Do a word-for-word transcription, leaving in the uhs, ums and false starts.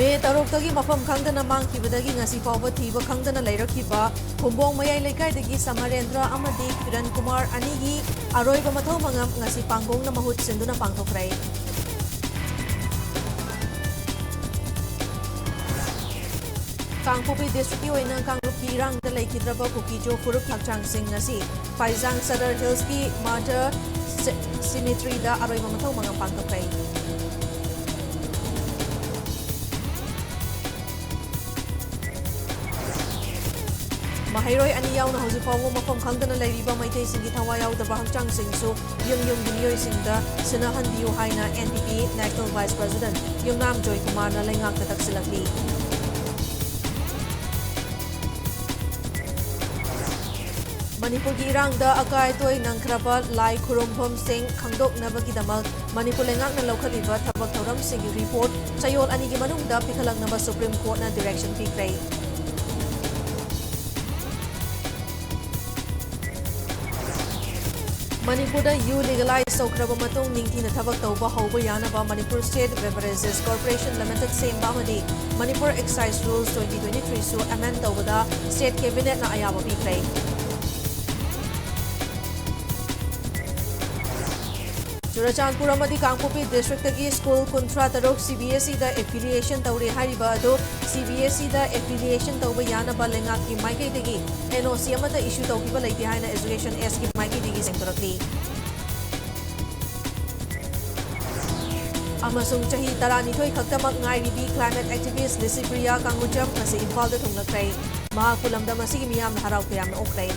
ꯃꯦ ꯇꯔꯨꯛꯇꯒꯤ ꯃꯐꯝ ꯈꯪꯗꯅ ꯃꯥꯡꯈꯤꯕꯗꯒꯤ ꯉꯁꯤ ꯐꯥꯎꯕ ꯊꯤꯕ ꯈꯪꯗꯅ ꯂꯩꯔꯛꯈꯤꯕ ꯈꯨꯝꯕꯣꯡ ꯃꯌꯥꯏ ꯂꯩꯀꯥꯏꯗꯒꯤ ꯁꯃꯔꯦꯟꯗ꯭ꯔ ꯑꯃꯗꯤ ꯀꯤꯔꯟ ꯀꯨꯃꯥꯔ ꯑꯅꯤꯒꯤ ꯑꯔꯣꯏꯕ ꯃꯊꯧ ꯃꯉꯝ ꯉꯁꯤ ꯄꯥꯡꯒꯣꯡꯅ ꯃꯍꯨꯠ ꯁꯤꯟꯗꯨꯅ ꯄꯥꯡꯊꯣꯛꯈ꯭ꯔꯦ꯫ ꯀꯥꯡꯄꯣꯛꯄꯤ ꯗꯤꯁꯇ꯭ꯔꯤꯛꯀꯤ ꯑꯣꯏꯅ ꯀꯥꯡꯂꯨꯞꯀꯤ ꯏꯔꯥꯡꯗ ꯂꯩꯈꯤꯗ꯭ꯔꯕ ꯀꯨꯀꯤꯖꯣ ꯐꯨꯔꯨꯞ ꯍꯛꯆꯥꯡꯁꯤꯡ ꯉꯁꯤ ꯐꯥꯏꯖꯥꯡ ꯁꯗꯔ ꯍꯤꯜꯁꯀꯤ ꯃꯥꯔꯇꯔ ꯁꯤ-, ꯁꯤꯃꯤꯇ꯭ꯔꯤꯗ ꯑꯔꯣꯏꯕ ꯃꯊꯧ ꯃꯉꯝ ꯄꯥꯡꯊꯣꯛꯈ꯭ꯔꯦ꯫ ꯃꯍꯩꯔꯣꯏ ꯑꯅꯤ ꯌꯥꯎꯅ ꯍꯧꯖꯤꯛ ꯐꯥꯎꯕ ꯃꯐꯝ ꯈꯪꯗꯅ ꯂꯩꯔꯤꯕ ꯃꯩꯇꯩꯁꯤꯡꯒꯤ ꯊꯋꯥꯏ ꯌꯥꯎꯗꯕ ꯍꯛꯆꯥꯡꯁꯤꯡꯁꯨ ꯌꯨꯝ ꯌꯨꯝꯒꯤ ꯃꯤꯑꯣꯏꯁꯤꯡꯗ ꯁꯤꯟꯅꯍꯟꯕꯤꯌꯨ ꯍꯥꯏꯅ ꯑꯦꯟ ꯄꯤ ꯄꯤ National Vice President ꯌꯨꯝꯅꯥꯝ ꯖꯣꯏꯀꯨꯃꯥꯔꯅ ꯂꯩꯉꯥꯛꯇ ꯇꯛꯁꯤꯜꯂꯛꯂꯤ꯫ ꯃꯅꯤꯄꯨꯔꯒꯤ ꯏꯔꯥꯡꯗ ꯑꯀꯥꯏ ꯑꯇꯣꯏ ꯅꯪꯈ꯭ꯔꯕ ꯂꯥꯏ ꯈꯨꯔꯨꯝꯐꯝꯁꯤꯡ ꯈꯪꯗꯣꯛꯅꯕꯒꯤꯗꯃꯛ ꯃꯅꯤꯄꯨꯔ ꯂꯩꯉꯥꯛꯅ ꯂꯧꯈꯠꯂꯤꯕ ꯊꯕꯛ ꯊꯧꯔꯝꯁꯤꯡꯒꯤ ꯔꯤꯄꯣꯔꯠ ꯆꯌꯣꯜ ꯑꯅꯤꯒꯤ ꯃꯅꯨꯡꯗ ꯄꯤꯈꯠꯂꯛꯅꯕ ꯁꯨꯄ꯭ꯔꯤꯝ ꯀꯣꯔꯠꯅ ꯗꯤꯔꯦꯛꯁꯟ ꯄꯤꯈ꯭ꯔꯦ꯫ ꯃꯅꯤꯄꯨꯔꯗ ꯌꯨ ꯂꯤꯒꯦꯂꯥꯏꯖ ꯇꯧꯈ꯭ꯔꯕ ꯃꯇꯨꯡ ꯅꯤꯡꯊꯤꯅ ꯊꯕꯛ ꯇꯧꯕ ꯍꯧꯕ ꯌꯥꯅꯕ Manipur state beverages corporation limited ꯁꯦꯝꯕ ꯑꯃꯗꯤ Manipur exercise rules twenty twenty-three ꯁꯨ ꯑꯦꯃꯦꯟꯗ ꯇꯧꯕꯗ ꯁ꯭ꯇꯦꯠ ꯀꯦꯕꯤꯅꯦꯠꯅ ꯑꯌꯥꯕ ꯄꯤꯈ꯭ꯔꯦ꯫ ꯆꯨꯔꯆꯥꯟꯄꯨꯔ ꯑꯃꯗꯤ ꯀꯥꯡꯄꯣꯛꯄꯤ ꯗꯤꯁꯇ꯭ꯔꯤꯛꯇꯒꯤ ꯁ꯭ꯀꯨꯜ ꯀꯨꯟꯊ꯭ꯔꯥ ꯇꯔꯨꯛ ꯁꯤ ꯕꯤ ꯑꯦꯁ ꯏꯗ ꯑꯦꯐꯤꯂꯤꯌꯦꯁꯟ ꯇꯧꯔꯦ ꯍꯥꯏꯔꯤꯕ ꯑꯗꯨ ꯁꯤ ꯕꯤ ꯑꯦꯁ ꯏꯗ ꯑꯦꯐꯤꯂꯤꯌꯦꯁꯟ ꯇꯧꯕ ꯌꯥꯅꯕ ꯂꯩꯉꯥꯛꯀꯤ ꯃꯥꯏꯀꯩꯗꯒꯤ ꯑꯦꯟ ꯑꯣ ꯁꯤ ꯑꯃꯠꯇ ꯏꯁꯨ ꯇꯧꯈꯤꯕ ꯂꯩꯇꯦ ꯍꯥꯏꯅ ꯑꯦꯖꯨꯀꯦꯁꯟ ꯑꯦꯁꯀꯤ ꯃꯥꯏꯀꯩꯗꯒꯤ ꯐꯣꯡꯗꯣꯔꯛꯂꯤ꯫ ꯑꯃꯁꯨꯡ ꯆꯍꯤ ꯇꯔꯥꯅꯤꯊꯣꯏ ꯈꯛꯇꯃꯛ ꯉꯥꯏꯔꯤꯕꯤ ꯀ꯭ꯂꯥꯏꯃꯦꯠ ꯑꯦꯛꯇꯤꯚꯤꯁ꯭ꯠ ꯂꯤꯁꯤꯄ꯭ꯔꯤꯌꯥ ꯀꯥꯡꯒꯨꯖꯝ ꯉꯁꯤ ꯏꯝꯐꯥꯜꯗ ꯊꯨꯡꯂꯈ꯭ꯔꯦ꯫ ꯃꯍꯥꯛꯄꯨ ꯂꯝꯗꯝ ꯑꯁꯤꯒꯤ ꯃꯤꯌꯥꯝꯅ ꯍꯔꯥꯎ ꯇꯌꯥꯝꯅ ꯑꯣꯛꯈ꯭ꯔꯦ꯫